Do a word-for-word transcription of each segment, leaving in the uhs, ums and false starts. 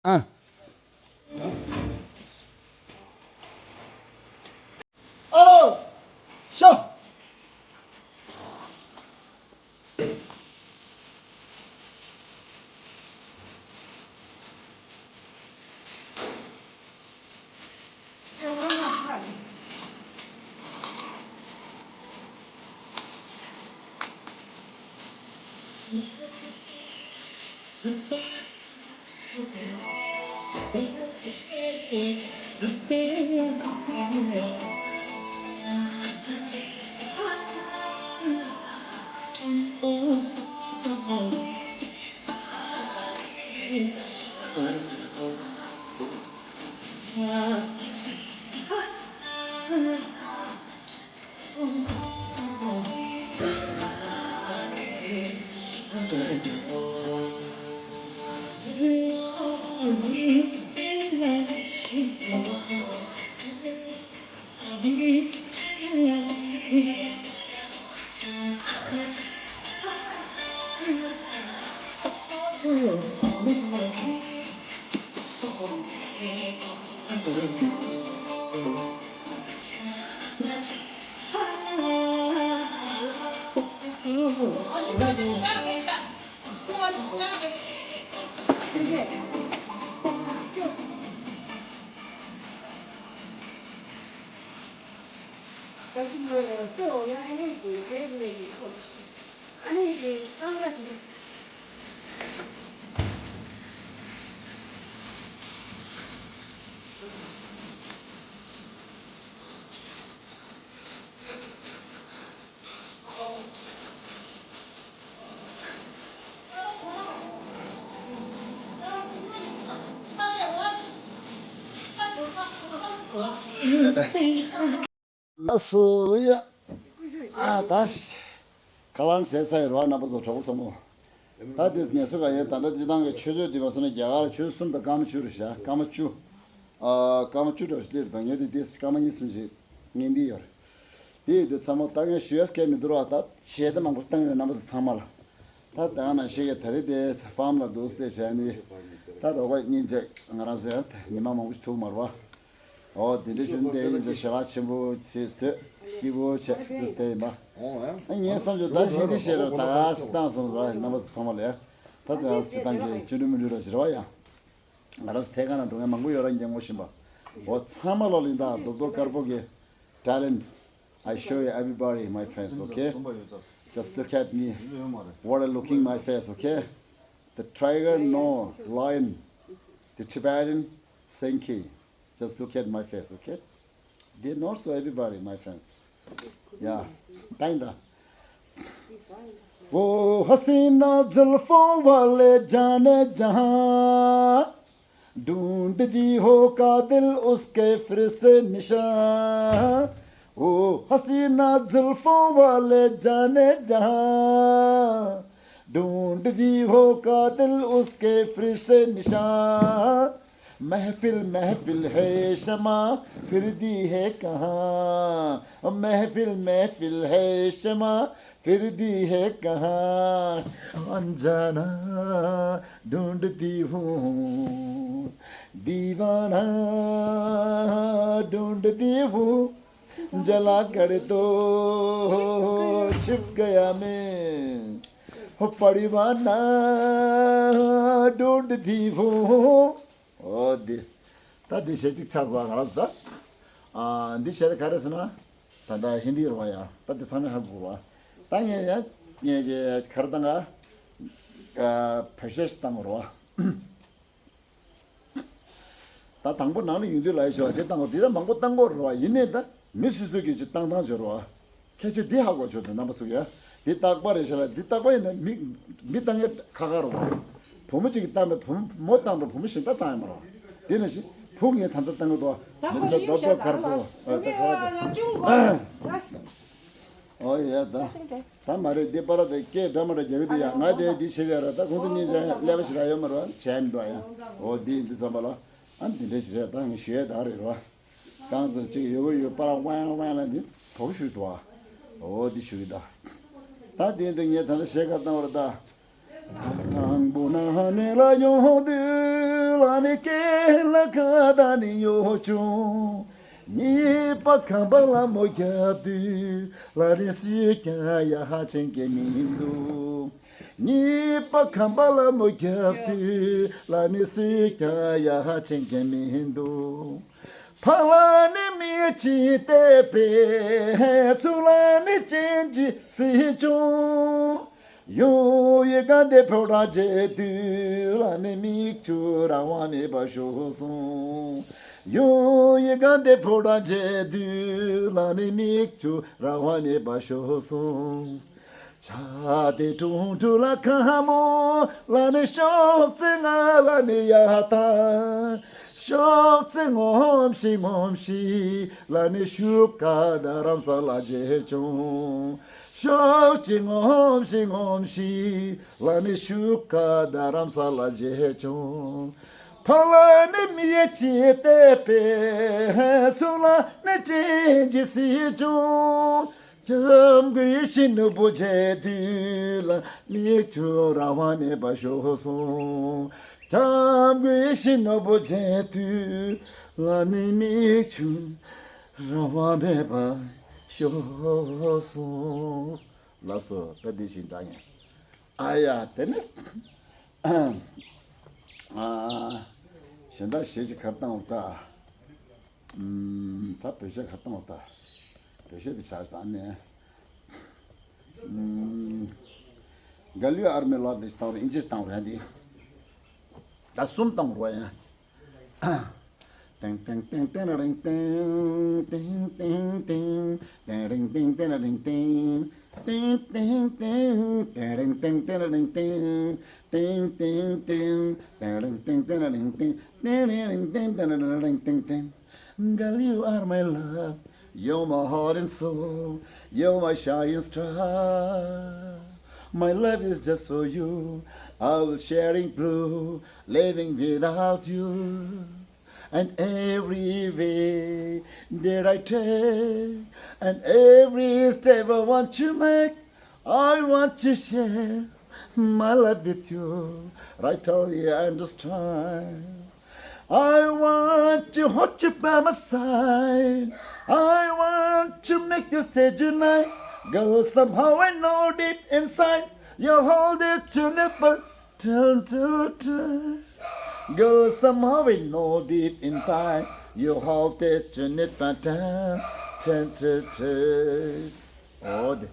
ཨ། ཨ། ཤོ། ལགས་སོ་ཡ། ཨ་ད། ཁ་ལང་ཟས་ཚར་ཡོད་རེད་བ། རྣམ་པ་ཚོ་གྲོགས་པོ་ཚང་མ། ད་དེ་ངལ་གསོ་ག་ཡེ་ད་ལྟ་འདི་ཏང་གི་ཆུ་ཚོད་འདི་བ་སོ་ནས་རྒྱ་གར་ཆུ་ཚོད་གསུམ་དང་སྐར་མ་བཅུ་རེད་ཤག་སྐར་མ་བཅུ། ཨ་སྐར་མ་བཅུ་འདྲ་ཞིག་སླེབས་དང་ངས་དེ་དེ་སྐར་མ་གཉིས་གསུམ་ཞིག་ངན་འདི་ཡོད་རེད། དེ་ཡིན་དུས་ཚང་མ་ད་ངས་ཞུ་ཡ་སྐད་མི་འདུག་ར། ད་བྱས་ཏེ་མང་པོ་བཏང་ཡོད། རྣམ་པ་ཚོ་ཚང་མ་ལ། ད་ད་ང་ནང་བཞིན་གྱི་ད་རེས་དེ་ཧྥམ་ལ་འདུག་སྟེ་བྱས་ནི། ད་རོགས་པ་གཉིས་བྱས་ང་རང་ཚོ་ཡང་ཉི་མ་མང་པོ་ཞིག་ཐུག་མ་རེད་བ། ཨོ་དེ་འདྲ་བྱས་ནས་དེ་ཡིན་ཙང་ཞལ་ལག་ཆེན་པོ་ཅིག་བཟོས་སྐྱིད་པོ་བྱས་འདུག་སྟེ་ཡིན་པ། ཨ་ངའི་བསམ་ཚུལ་ད་ཧིན་དི་ཞེས་ར་ད་ག་སི་བཏང་སོང་ར། རྣམ་པ་ཚོ་ཚང་མ་ལ་ད་ད་སྤྱི་བཏང་གི་ཅི་འདྲ་མི་འདྲ་ར་ཞེས་ར་བ་ཡ། ང་རང་ཚོ་ཐད་ཀར་ན་འགྲོ་མཁན་མང་པོ་ཡོད་ར། ཉན་གོ་བཞིན་པ། ཨོ་ཚང་མ་ལོ་ལིན་ད་རྡོ་རྡོ་དཀར་པོ་གི་talent. I show you everybody, my friends, okay? Just look at me. What a looking my face, okay? The tiger, no, lion. The Tibetan, Sankey. Just look at my face, okay? They not so everybody, my friends. Yeah. Kinda. वो हसीना जुल्फों वाले जाने जहां ढूंढती हो कातिल उसके फिर से निशान। वो हसीना जुल्फों वाले जाने जहां ढूंढती हो कातिल उसके फिर से निशान। महफिल महफिल है शमा फिरती है कहाँ। महफिल महफिल है शमा फिरती है कहाँ। अनजाना ढूंढती हूँ दीवाना ढूंढती हूँ। जला कर तो छिप गया मैं। हो परवाना ढूंढती हूँ। ཨོ་དེ། ད་འདི་གཞས་གཅིག་ཆགས་སོང་ང་རང་ཚོ་ད། ཨ་འདི་གཞས་ག་རེ་ཟེར་ན། ད་ད་ཧིན་དི་རུ་བ་ཡ། ད་འདི་ཚང་མས་ཧ་གོ་རུ་བ། ད་ངས་ཡ་ངས་ཀྱི་ག་རེ་བཏང་ག་ཨ་བོད་གཞས་ཤིག་བཏང་རུ་བ། ད་དང་པོ་ནང་ལ་ཡོང་དུས་ལ་ཡི་ཤོག་དེ་བཏང་གོ་དེ་ད་མང་པོ་བཏང་གོ་རེད་བ། ཡིན་ནའི་ད་མི་སུ་སུ་གིས་ཅིག་བཏང་བཏང་བྱོས་རེད་བ། ཁྱད་ཆོས་འདི་ཧ་གོ་ཆོག་དང་རྣམ་པ་ཚོ་གིས་ཡ། འདི་རྟག་པ་རེད་ཤག་ལ། འདི་རྟག་པ་ཡིན་ན་མི་མི་བཏང་མཁན་ཁ་ཁ་རེད་བ། བུ་མོ་གཅིག་གིས་བཏང་པའི་བུ་མོ་བཏང་པའི་བུ་མོ་གཞན་དག་བཏང་ཡོད་མ་རེད་བ། དེ་ནང་བཞིན་བུ་ངས་ད་ལྟ་བཏང་གི་འདུག་བ། མི་སི་ཊར་རྡོ་རྡོ་དཀར་པོ་ཨ་ད་ཁ་ཁ་ཨོ་ཡ་ད། ད་མ་རེད། འདི་པར་དེ་སྐད་འདྲ་མ་འདྲ་རྒྱག་གི་འདུག་ཡ། ང་དེ་འདི་བྱེད་ཡ་ར། ད་ཁོང་ཚོ་གཉིས་ཆ་ཀླད་པ་ཞེ་དྲག་ཡོད་མ་རེད་བ། བྱས་མི་འདུག་ཡ། འོ་འདི་འདི་བསམ་པ་ལ་ཨ་འདི་འདྲ་ཞིག་རེད། ད་ངས་ཞུ་ཡ་ད་རེད་བ། རྐང་ཚོ་གཅིག་ཡོད་གི་ཡོད་པར་ཝང་ཝང་ལ་འདི་དོག་ཞུ་འགྲོ་བ། འོ་འདི་ཞུ་གི་ད། ད་འདི་འདི་ངས་ད་ལྟ་གཞས་ཁ་བཏང་བ་རེད་ད། དང་པོ་ན་ནས་ལ་ཡོང་དུས་ལ་ནི་སྐེ་ལ་ཁ་ད་ནི་ཡོད་བྱུང་། གཉིས་པ་ཁམས་པ་ལ་མོ་རྒྱབ་དུས་ལ་ནི་སུས་ཀྱང་ཡ་ཧ་ཆེན་གྱི་མི་འདུག་གཉིས་པ་ཁམས་པ་ལ་མོ་རྒྱབ་དུས་ལ་ནི་སུས་ཀྱང་ཡ་ཧ་ཆེན་གྱི་མི་འདུག་ཕ་ལ་ནི་མི་ཅི་བལྟས་པས་ཚུར་ལ་ནི་ཅན་གྱི་སྲིད་བྱུང་། ཡོང་ཡི་ག་འདི་ཕོ་བྲང་མཇལ་དུས་ལ་ནི་མིག་ཆུ་རང་དབང་མེད་པར་ཤོར་སོང་། ཡོང་ཡི་ག་འདི་ཕོ་བྲང་མཇལ་དུས་ལ་ནི་མིག་ཆུ་རང་དབང་མེད་པར་ཤོར་སོང་། ཆ་དེ་དྲུང་དྲུང་ལ་ཁ་མོ་ལ་ནི་ཤོག་ཙེ་ང་ལ་ནི་ཡ་ཐང་། ཤོག་ཙེ་ངོམ་ཤིག་ངོམ་ཤིག་ལ་ནི་ཤུག་ཀ་ད་རམ་ས་ལ་མཇལ་བྱུང་། ཤོག་ཅིག་ངོམ་ཤིག་ངོམ་ཤིག་ལ་ནི་ཤུག་ཀ་ད་རམ་ས་ལ་མཇལ་བྱུང་། ཕ་ལ་ནི་མི་ཡ་ཅི་བལྟས་པས་སུ་ལ་ནི་ཅན་གྱི་སྲིད་བྱུང་། ཁྱམས་ཀྱི་ཤིང་ནོར་བུ་མཇལ་དུས་ལ་མིག་ཆུ་རང་དབང་མེད་པར་ཤོར་སོང་། ཁྱམས་ཀྱི་ཤིང་ནོར་བུ་མཇལ་དུས་ལ་ནི་མིག་ཆུ་རང་དབང་མེད་པར་ཤོར་སོང་། ལགས་སོ། ད་འདི་བཞིན་འདྲ་ཡིན། ཨ་ཡ་དེ་ནི་ཨ་གཞན་དག་གཞས་ཅིག་གར་བཏང་བ་ད། ཨུམ། ད་བོད་གཞས་གར་བཏང་བ་ད། བོད་གཞས་དེ་ཆ་ཞིག་ཨ་ནི། ཨུམ། ག་ལུས་ཨར་མེ་ལོ་དེ་བཏང་རེད། ཨིན་ཇིས་བཏང་རེད་འདི། ད་གསུམ་བཏང་རོགས་ཡ། ཏེང་ཏེང་ཏེང་ཏེང་རིང་ཏེང་ཏེང་ཏེང་ཏེང་ཏེང་རིང་ཏེང་ཏེང་རིང་ཏེང་ཏེང་ཏེང་ཏེང་ཏེང་རིང་ཏེང་ཏེང་རིང་ཏེང་ཏེང་ཏེང་ཏེང་ཏེང་རིང་ཏེང་ཏེང་རིང་ཏེང་ཏེང་རིང་རིང་ཏེང་ཏེང་རིང་རིང་ཏེང་ཏེང་། Girl, you are my love, you're my heart and soul, you're my shining star. My love is just for you, I will sharing blue, living without you. And every way that I take, and every step I want to make, I want to share my love with you. Right, all you understand. I want to hold you by my side. I want to make you stay tonight. Girl, somehow I know deep inside you hold it to me, but till, till, till. Girl, somehow I know deep inside you hold it to me, but till, till, till, till. ཨོ་དེ།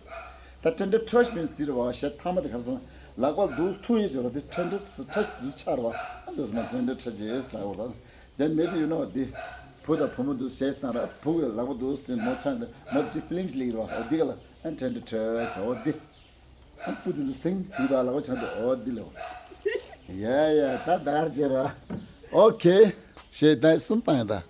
ད་ཊན་ཊ་ཊྲ་ཆི་མིན་སི་དེ་རེད་བ། གཞས་མཐའ་མ་དེ་ག་རེ་ཟེར་ན། ལག་པ་འདུག་ཐུག་ཡས་ཅིག་ར། དེ་ཊན་ཊ་ཊྲ་ཆི་འདུག་ཆགས་ར་བ། ཨ་འདུག་སེ་མ་ཊན་ཊ་ཊྲ་ཆི་ཟེར་ལབ་ར། Then maybe you know དེ། བུ་དང་བུ་མོ་འདུག་གཞས་བཏང་ར། བུ་གི་ལག་པ་འདུག་སེ་མོ་ཆགས་འདི་མོ་ཅི་ཕི་ལིམ་ཅིག་ལེགས་ར་བ། ཨོ་དེ་ག་ལ་ཨ་ཊན་ཊ་ཊྲ་ཟེར། ཨོ་དེ། ཨ་བུ་དེ་ཚོ་སེང་ཆིག་དང་ལག་པ་ཆགས་འདུག་ཨོ་དེ་ལེགས་ར། ཡ་ཡ་ད་དར་ཅེ་ར། ཨོ་ཁེ། གཞས་ད་གསུམ་བཏང་ཡ་ད།